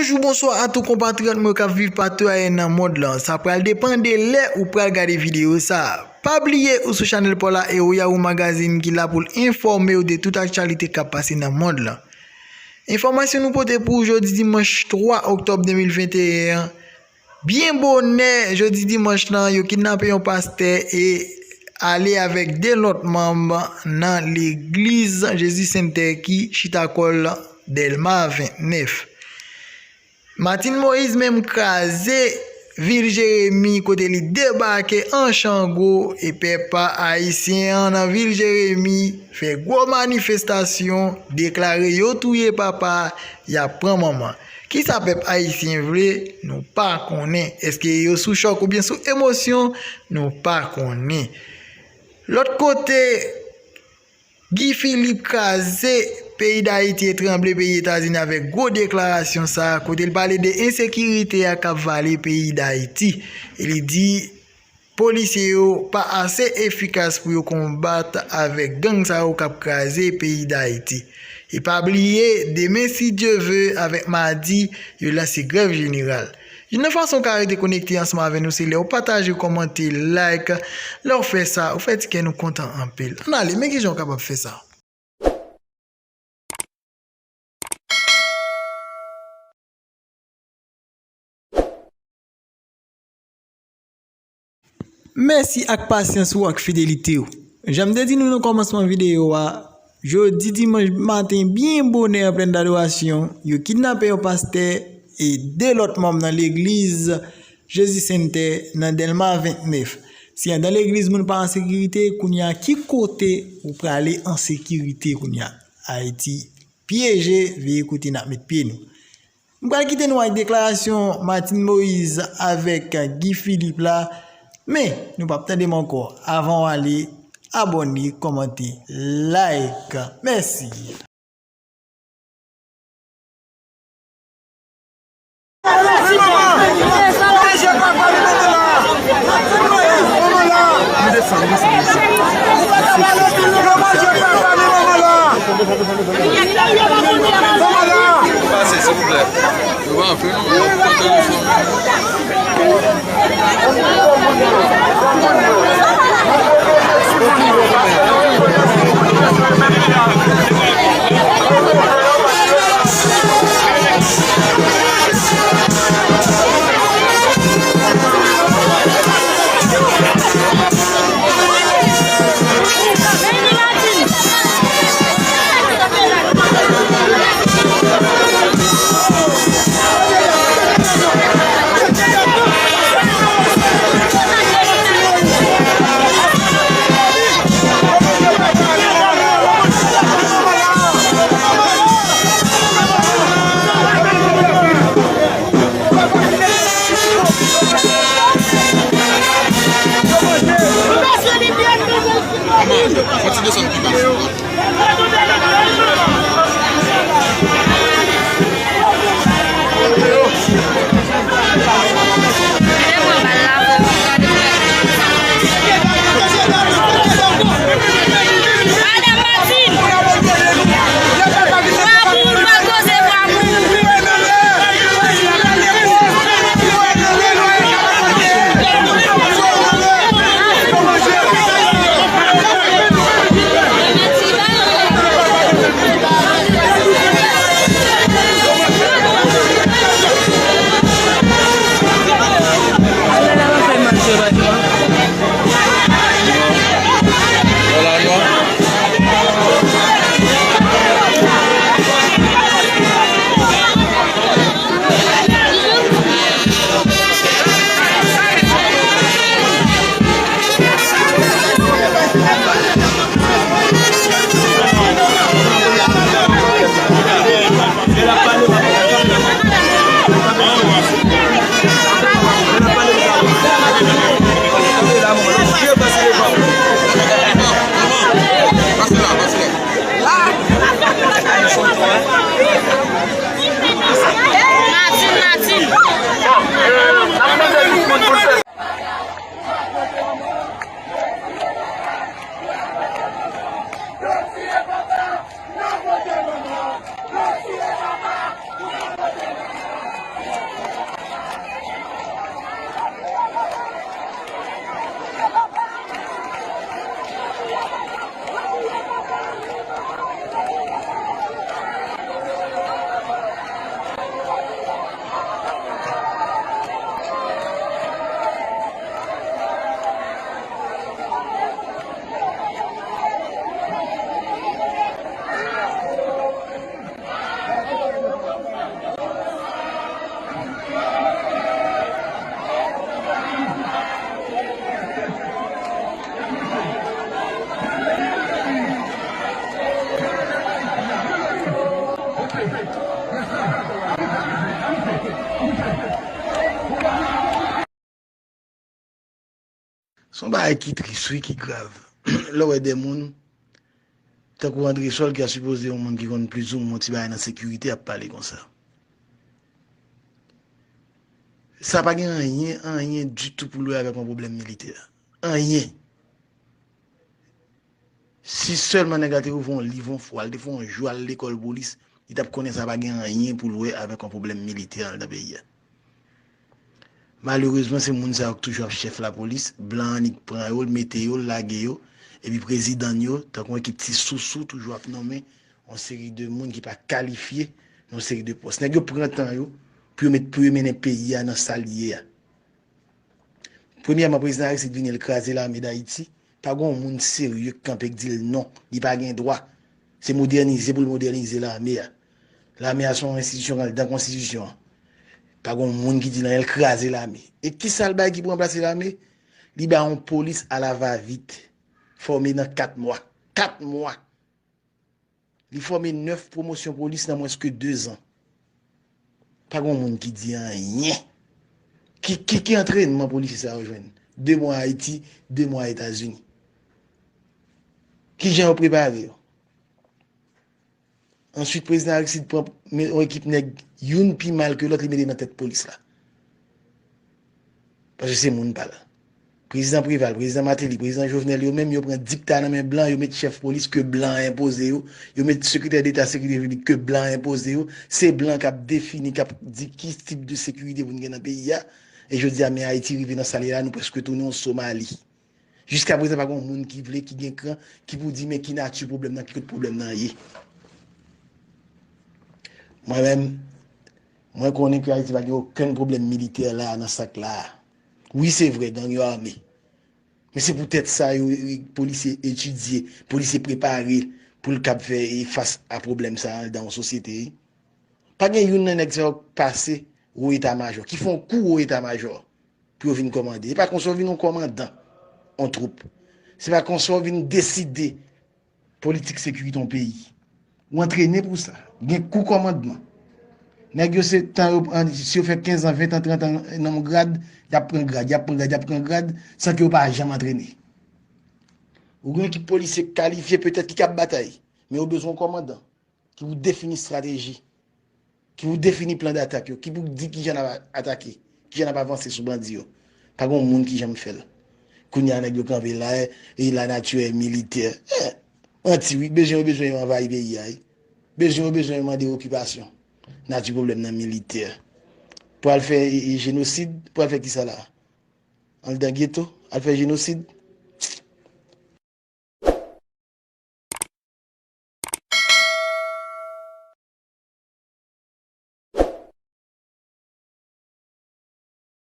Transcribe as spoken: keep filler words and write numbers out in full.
Bonjou, bonswa a tou konpatriyòt mwen k ap viv patou ayè nan mond lan. Sa pral depann de lè ou pral gade videyo sa a. Pa bliye ou sou chanèl pa w la e ou Yahoo Magazine ki la pou l enfòme w de tout aktyalite k ap pase nan mond lan. Enfòmasyon nou pote pou ou jodi dimanch twa oktòb de mil venteyen an. Byen bonè jodi dimanch lan, yo kidnape yon pastè e ale avèk de lòt manm nan legliz Jezi Sentè ki chita kò l Dèlma vennèf. Martine Moïse menm kraze vil Jeremi kote li debake an chango e pèp ayisyen an nan vil Jeremi fè gwo manifestasyon, deklare yo touye papa, y ap pran manman. Kisa pèp ayisyen vle, nou pa konnen. Èske yo sou chòk oubyen sou emosyon, nou pa konnen. Lòt kote, Guy Philippe kraze peyi Dayiti e tranble peyi Etazini avèk gwo deklarasyon sa a, kote l pale de ensekirite a k ap vale peyi Dayiti. E li di polisye yo pa ase efikas pou yo konbat avèk gang sa yo k ap kraze peyi Dayiti. E pa bliye, demen, si Dye ve, avèk madi, yo lanse grèv jeneral. Youn nan fason w ka rete konekte ansanm avè nou, se lè w pataje, w kòmante, like. Lè w fè sa, ou fè ti kè nou kontan anpil. Ann ale, men kijan w kapab fè sa. Mèsi ak pasyans ou ak fidelite w. Jan m te di nou nan kòmansman videyo a, jodi dimanch maten, byen bonè an plèn dadorasyon, yo kidnape yon pastè e de lòt manm nan legliz Jezi Sentè nan Dèlma vennèf. Si anndan legliz moun pa an sekirite, kounye a ki kote ou prale an sekirite kounye a? Ayiti pyeje, veye kote n ap met pye nou. M pral kite nou ak deklarasyon Martine Moïse avèk Guy Philippe la, men nou p ap tande m ankò. Avan w ale, abòne, kòmante, like. Mèsi. Pase, silvouplè. Yo pa anfle non, yo pa anfle non. Matin, matin. Se yon bagay ki tris, wi, ki grav. Lè w wè de moun, tankou Andresol, ki a sipoze yon moun ki konn plizoumwen yon ti bagay nan sekirite, ap pale konsa. Sa pa gen anyen, anyen ditou pou l wè avèk yon pwoblèm militè. Anyen. Si sèlman nèg la te ouvri yon liv yon fwa, li te fè yon jou al lekòl polis, li t ap konnen sa pa gen anyen pou l wè avèk yon pwoblèm militè anndan peyi a. Malerezman, se moun sa yo k toujou ap chèf lapolis, blan annik pran yo, mete yo, lage yo, epi prezidan yo, tankou yon ekip ti sousou, toujou ap nonmen yon seri de moun ki pa kalifye nan yon seri de pòs. Nèg yo pran tan yo pou yo met, pou yo mennen peyi a nan sa l ye a. Premyèman, prezidan Aristide vini, l kraze lame Dayiti. Pa gen yon moun serye k kanpe k di l non, li pa gen dwa. Se modènize pou l modènize lame a. Lame a se yon enstitisyon k anndan konstitisyon an. Pa gen yon moun ki di l anyen, l kraze lame. E kisa l bay ki pou ranplase lame? Li bay yon polis alavavit, fòme nan kat mwa. Kat mwa! Li fòme nèf pwomosyon polis nan mwens ke dezan. Pa gen moun ki di anyen. Ki, ki, ki antrènman polisye sa yo jwenn? De mwa Ayiti, de mwa Etazini. Kijan yo prepare yo? Answit, prezidan Aristide pran yon ekip nèg, youn pi mal ke lòt, li mete nan tèt polis la. Paske se moun pa l. Prezidan Preval, prezidan Martelly, prezidan Jovenel, yo menm yo pran dikta nan men blan, yo met chèf polis ke blan enpoze yo, yo met sekretè deta sekirite piblik ke blan enpoze yo. Se blan k ap defini, k ap di ki tip de sekirite pou n gen nan peyi a. E jodi a, men Ayiti rive nan sa l ye la, nou prèske tounen yon Somali. Jiskaprezan, pa gen yon moun ki vle, ki gen kran, ki pou di men ki nati pwoblèm nan, ki kot pwoblèm nan ye. Mwen menm, mwen konnen ke Ayiti pa gen okenn pwoblèm militè la, nan sa k la a. Wi, se vre, gang yo ame. Men se poutèt sa yo, e, polisye etidye, polisye prepare pou l kab fè, e, fas a pwoblèm sa a anndan yon sosyete, wi. Pa gen youn nan nèg sa yo k pase wo eta majò, ki fè yon kou wo eta majò pou yo vin kòmande. E pa konsa w vin yon kòmandan yon twoup. Se pa konsa w vin deside politik sekirite yon peyi. Ou antrene pou sa. Gen kou kòmandman. Nèg yo se tan yo pran, si yo fè kenz an, ven an, trant an nan yon grad, y ap pran grad, y ap pran grad, y ap pran grad, san ke yo pa janm antrene. Ou gen ekip polisye kalifye petèt ki kab batay, men yo bezwen yon kòmandan ki pou defini estrateji, ki pou defini plan d'atak yo, ki pou di kijan n ap atake, kijan n ap avanse sou bandi yo. Pa gen yon moun ki janm fè l. Kounye a nèg yo kanpe la, e la nature est militaire. Eh, manti wi, bezwen yo bezwen yo anvayi peyi a wi. Bezwen yo bezwen yo mande okipasyon. Nati pwoblèm nan militè. Pral fè, e, e, jenosid, pral fè kisa la? Anndan geto, al fè jenosid.